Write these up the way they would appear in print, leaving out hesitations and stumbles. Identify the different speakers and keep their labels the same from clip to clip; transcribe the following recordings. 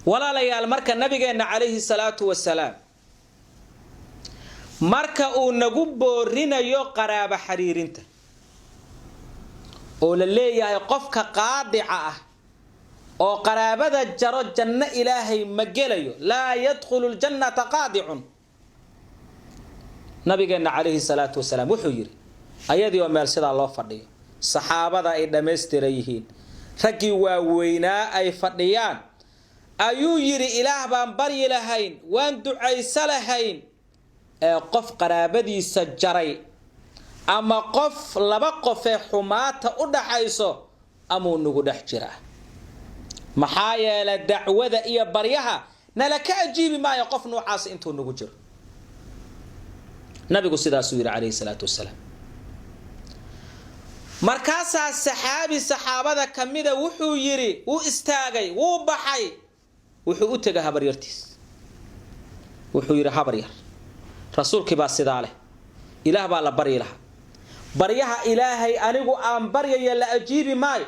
Speaker 1: Walaalayaal, marka nabigeenna calayhi salaatu wasalaam marka uu nagu boorinayo qaraabo xiriirinta oo la leeyahay qofka qaadica ah oo qaraabada jaro janno Ilaahay ma gelayo, laa yadkhulu ljannata qaadicun. Nabigeenna calayhi salaatu wasalaam wuxuu yidhi, ayadii oo meel sidaa loo fadhiyo, saxaabada ay dhammaystiran yihiin, raggii waaweynaa ay fadhiyaan, ayuu yidhi: "Ilaah baan baryi lahayn, waan ducayso lahayn ee qof qaraabadiisa jaray ama qof laba qofee xumaata u dhaxayso amuu nagu dhex jiraa. Maxaa yeelay, dacwada iyo baryaha nala ka ajiibi maayo qof noocaas intuu nagu jiro." Nabigu sidaasuu yidhi calayhi salaatu wasalaam. Markaasaa saxaabi saxaabada kamida wuxuu yidhi, wuu istaagay, wuu baxay, wuxuu u tegay habaryartiis. Wuxuu yidhi: "Habar yar, Rasuulkii baa sidaa leh, Ilaah baa la baryi lahaa, baryaha Ilaahay anigu aan baryaya la ajiibi maayo.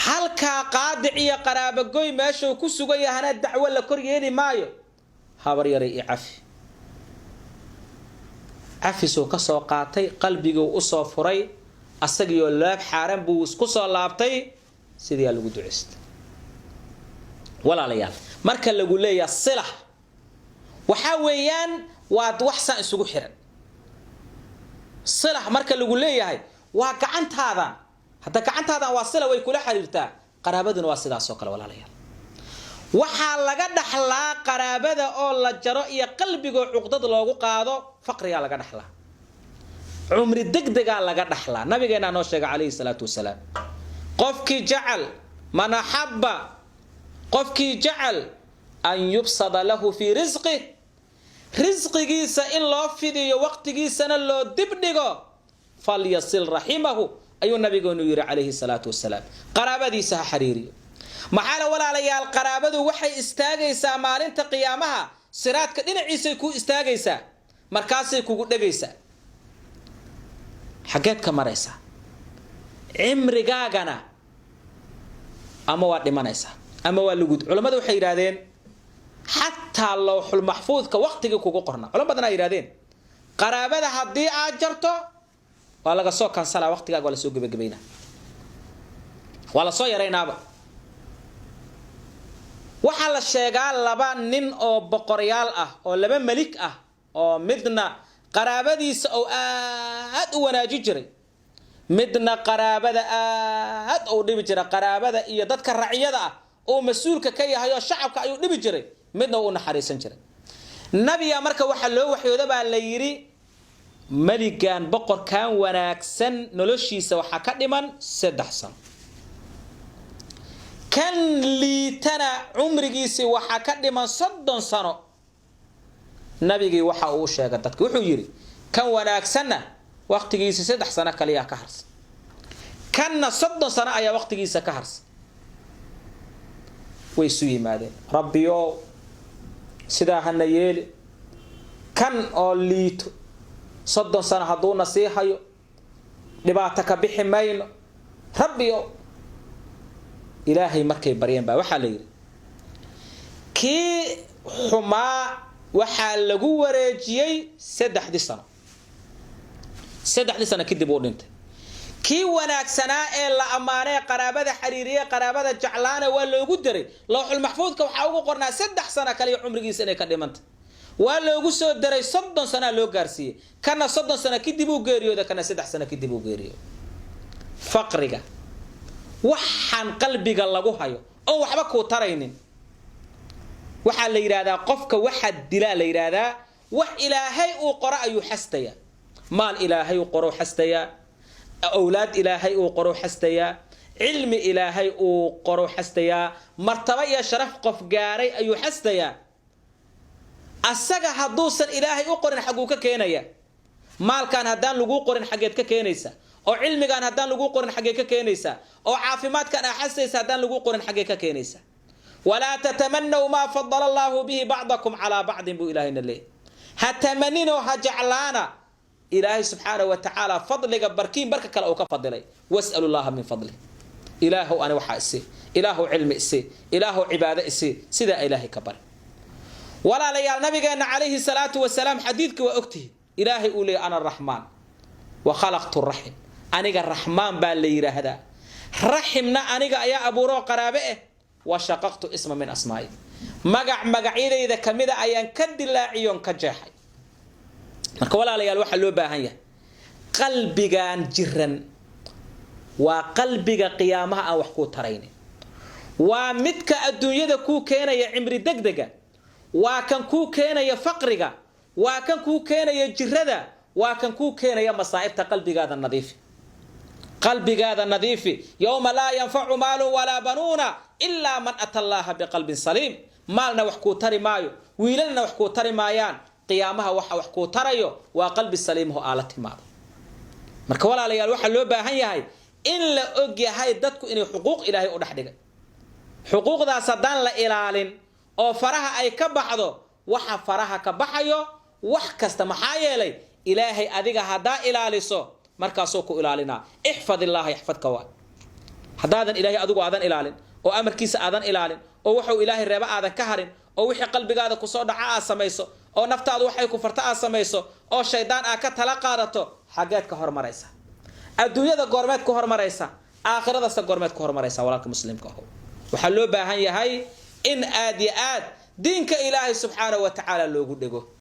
Speaker 1: Halkaa qaadic iyo qaraabagoy meeshuu ku sugan yahana dacwo la kor yeeli maayo. Habar yaray, i cafi." Cafisuu ka soo qaatay, qalbiguu usoo furay, asagiioo laab xaaran buu isku soo laabtay. Sidiyaa lagu ducaystay. Walaalayaal, marka lagu leeyaha sila, waxaa weeyaan waa wax saan isugu xiran. Sila marka lagu leeyahay waa gacantaadan. Hadda gacantaadan waa sila, way kula xiriirtaa. Qaraabaduna waa sidaas oo kale. Walaalayaal, waxaa laga dhaxlaa qaraabada oo la jaro iyo qalbigoo cuqdad loogu qaado, faqrigaa laga dhaxlaa, cumri degdegaa laga dhaxlaa. Nabigeenaa noo sheegay calayhi salaatu wasalaam: qofkii jecel, man axabba, qofkii jecel an yubsada lahu fii risqih, risqigiisa in loo fidiyo, waqtigiisana loo dibdhigo, falyasil raximahu, ayuu nabigeenu yidhi calayhi salaatu wasalaam. Qaraabadiisa ha xiriiriyo. Maxaa le, walaalayaal, qaraabadu waxay istaagaysaa maalinta qiyaamaha, siraadka dhinaciisay ku istaagaysaa, markaasay kugu dhegaysaa. Xaggeed ka maraysaa? Cimrigaagana ama waa dhimanaysaa ama waa lagu. Culammadu waxay yidhahdeen, xataa lowxul maxfuudka waqtigii kugu qorna, culamo badan ay yidhahdeen, qaraabada haddii aad jarto waa laga soo kansalaa, waqtigaaga waa lasoo gebagabaynaa, waa lasoo yaraynaaba. Waxaa la sheegaa laba nin oo boqoryaal ah oo laba melik ah oo midna qaraabadiisa oo aad u wanaaji jiray, midna qaraabada aad u dhibi jiray. Qaraabada iyo dadka raciyada ah oo mas-uulka ka yahay oo shacabka ayuu dhibi jiray, midna uu u naxariisan jiray. Nabiga marka waxaa loo waxyooda baa la yidhi, meligan, boqorkan wanaagsan, noloshiisa waxaa ka dhiman 3 sano, kan liitana cumrigiisii waxaa ka dhiman 30 sano. Nabigii waxa uu sheegay dadka, wuxuu yidhi: "Kan wanaagsanna waqtigiisa 3 sano kaliyaa ka harsan, kanna 30 sano ayaa waqtigiisa ka harsan." Way isu yimaadeen: "Rabbiyow, sidaa hana yeeli. Kan oo liito 30 sano hadduuna sii hayo, dhibaato ka bixi mayno, Rabbiyow." Ilaahay markay baryeen baa waxaa la yidhi, kii xumaa waxaa lagu wareejiyey saddexdii sano. 3dii sano kadib uu dhintay. Kii wanaagsanaa ee la ammaanee qaraabada xiriiriye, qaraabada jeclaana, waa loogu daray. Lowxul maxfuudka waxaa ugu qornaa 3 sano kaliya cumrigiisa inay ka dhimanta. Waa loogu soo daray, 30 sanaa loo gaarsiiyey. Kana 30 sano kadib uu geeriyooda, kana 3 sano kadib uu geeriyooda. Faqriga, waxaan qalbiga lagu hayo oon waxba kuu taraynin, waxaa la yidhahdaa qofka waxaa dilaa la yidhaahdaa wax Ilaahay uu qoro ayuu xastayaa. Maal Ilaahay uu qoro xastayaa, awlaad Ilaahay uu qoro xastayaa, cilmi Ilaahay uu qoro xastayaa, martaba iyo sharaf qof gaaray ayuu xastayaa. Asaga hadduusan Ilaahay u qorin, xagguu ka keenaya? Maalkan haddaan laguu qorin, xaggeed ka keenaysa? Oo cilmigan haddaan laguu qorin, xaggee ka keenaysa? Oo caafimaadkan aa xasaysa haddaan laguu qorin, xaggee ka keenaysa? Walaa tatamanaw maa fadala Allaahu bihi bacdakum calaa bacdin, buu Ilaahayna leeyahy. Ha tamaninoo ha jeclaana Ilaahay subxaanahu wa tacaala fadliga barkiin barka kale uu ka fadilay. Was'alu Llaha min fadlih. Ilaahow ani waxaa isii, Ilaahow cilmi isii, Ilaahow cibaado isii, sidaa Ilaahay ka bari. Walaalayaal, nabigeena calayhi salaatu wasalaam xadiidka waa ogtihi. Ilaahay uu leeyay: "Ana araxmaan wa khalaqtu raxim." Aniga Raxmaan baa la yidhaahdaa, raximna aniga ayaa abuuroo qaraabe eh. "Wa shaqaqtu isma min asmaa'i," magac magacyadayda kamida ayaan ka dilaaciyoon ka jeexay. Marka walaalayaal, waxaa loo baahan yahay qalbigan jiran waa qalbiga qiyaamaha aan wax kuu taraynin, waa midka adduunyada kuu keenaya cimri degdega, waa kan kuu keenaya faqriga, waa kan kuu keenaya jirada, waa kan kuu keenaya masaa'ibta. Qalbigaada nadiifi, qalbigaada nadiifi. Yowma laa yanfacu maalun walaa banuuna ilaa man ata Allaha biqalbin saliim. Maalna wax kuu tari maayo, wiilalna wax kuu tari maayaan. Qiyaamaha waxa wax kuu tarayo waa qalbi saliimaho aala timaado. Marka walaalayaal, waxaa loo baahan yahay in la og yahay dadku inay xuquuq Ilaahay u dhex dhigay. Xuquuqdaas haddaan la ilaalin oo faraha ay ka baxdo, waxa faraha ka baxayo wax kasta. Maxaa yeelay, Ilaahay adiga haddaa ilaaliso, markaasoo ku ilaalinaa. Ixfad illaaha yaxfadka. Waa haddaadan Ilaahay adigu aadan ilaalin oo amarkiisa aadan ilaalin oo wuxuu Ilaahay reeba aadan ka harin oo wixii qalbigaada kusoo dhaca aad samayso oo naftaadu waxay ku farta aad samayso oo shaydaan aad ka tala qaadato, xaggeed ka hormaraysa? Adduunyada goormeed ku hormaraysa? Aakhiradaasa goormeed ku hormaraysa? Walaalka muslimka aho, waxaa loo baahan yahay in aad iyo aad diinka Ilaahay subxaanahu wa tacaala loogu dhego.